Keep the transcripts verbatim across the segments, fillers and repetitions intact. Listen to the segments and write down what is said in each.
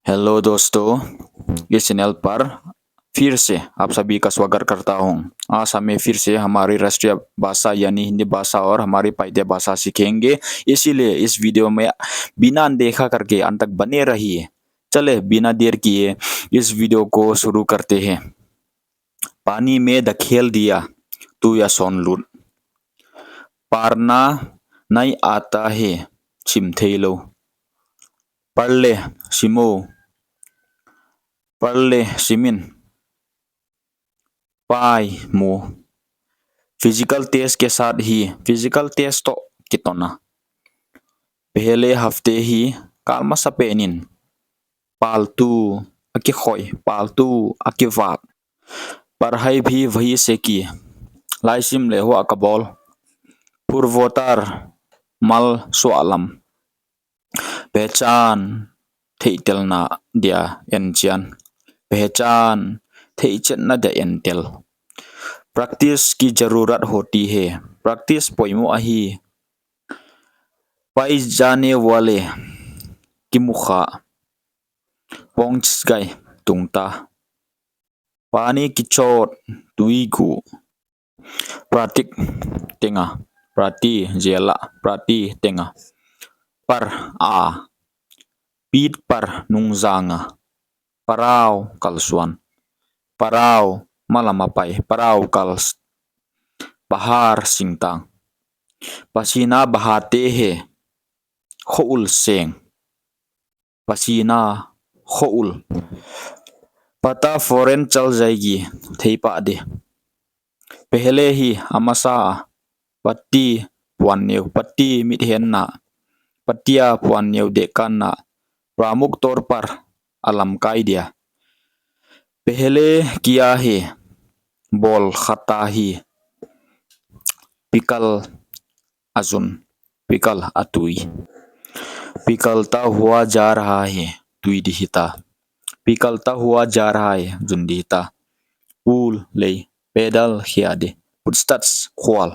हेलो दोस्तों, इस चैनल पर फिर से आप सभी का स्वागत करता हूँ। आज हमें फिर से हमारी राष्ट्रीय भाषा यानी हिंदी भाषा और हमारी पाइते भाषा सीखेंगे, इसीलिए इस वीडियो में बिना अनदेखा करके अंत तक बने रहिए। चले, बिना देर किए इस वीडियो को शुरू करते हैं। पानी में धकेल दिया, तू या सोन लूट। पढ़ना नहीं आता है, sim theilou. पढ़ ले, sim ou. पढ़ ले, sim in. Pai, mu. Physical test के साथ ही, physical test toh kitona. पहले हफ्ते ही, kal masa pen in. पालतू, a kikhoi, पालतू, a kivat. पढ़ाई भी वहीं से की, laisim leh huai ah ka bawl. पूर्वोत्तर, mal suahlam. पहचान, theihtelna dia enchian. पहचान, theihchetna dia entel. Practice की जरूरत होती है, practice poimoh ahi. पाए जाने वाले, kimukha. पहुँच गए, tungta. पानी की चोट, tui guh. प्रतीक, tenga. प्रति, jela, प्रति, tenga. पर, a. पीठ पर, nungzang a. पड़ाव, kalsuan. पड़ाव, malam a pai, पड़ाव, kal. पहाड़, singtang. पसीना बहाते हैं, khoul seng. पसीना, khoul. पता फौरन चल जाएगी, theipah di. पहले ही, a masa a. पत्ती, puanneu, पत्ती, mithenna. पत्तियाँ, puanneu, dehkanna. प्रमुख तौर पर, a lamkai dia. पहले किया है, bawl khat a hi. पिघल, a zun. पिघल, a tui. पिघलता हुआ जा रहा है, tui di hita. पिघलता हुआ जा रहा है, zun di hita. पुल, lei. पैदल, khia di. पूछताछ, khual.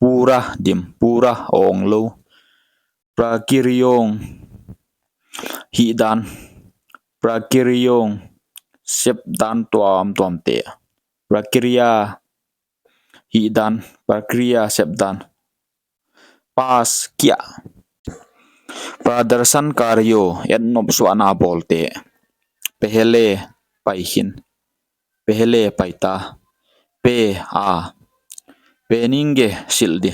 पूरा, dim. पूरा, awnglou. प्रक्रियाओं, hihdan. प्रक्रियाओं, sepdan tuamtuamte. प्रक्रिया, hihdan. प्रक्रिया, sepdan. पास, kia. प्रदर्शनकारियों, etnop suahna bawlte. पहले, pai khin. पहले, paita. पे, a. पढ़ेंगे, sil di.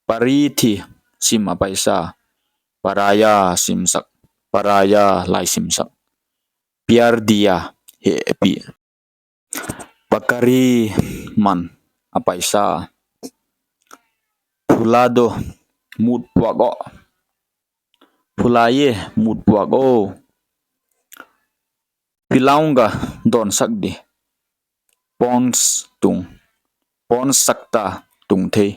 पढ़ी थी, sim a paisa. पढ़ाया, simsak. पढ़ाया, laisimsak. प्यार दिया, hehpih. पकड़ी, man a paisa. भुला दो, mut puak aw. भुलाइए, mut puak aw. पिलाऊंगा, dawnsak di. पहुँच, tung. पहुँच सकता, tungthei.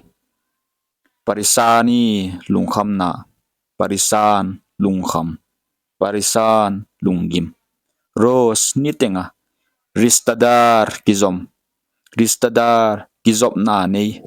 परेशानी, lungkhamna. परेशान, lungkham. परेशान, lunggim. रोज, niteng a. रिश्तेदार, kizom. रिश्तेदार, kizopna nei.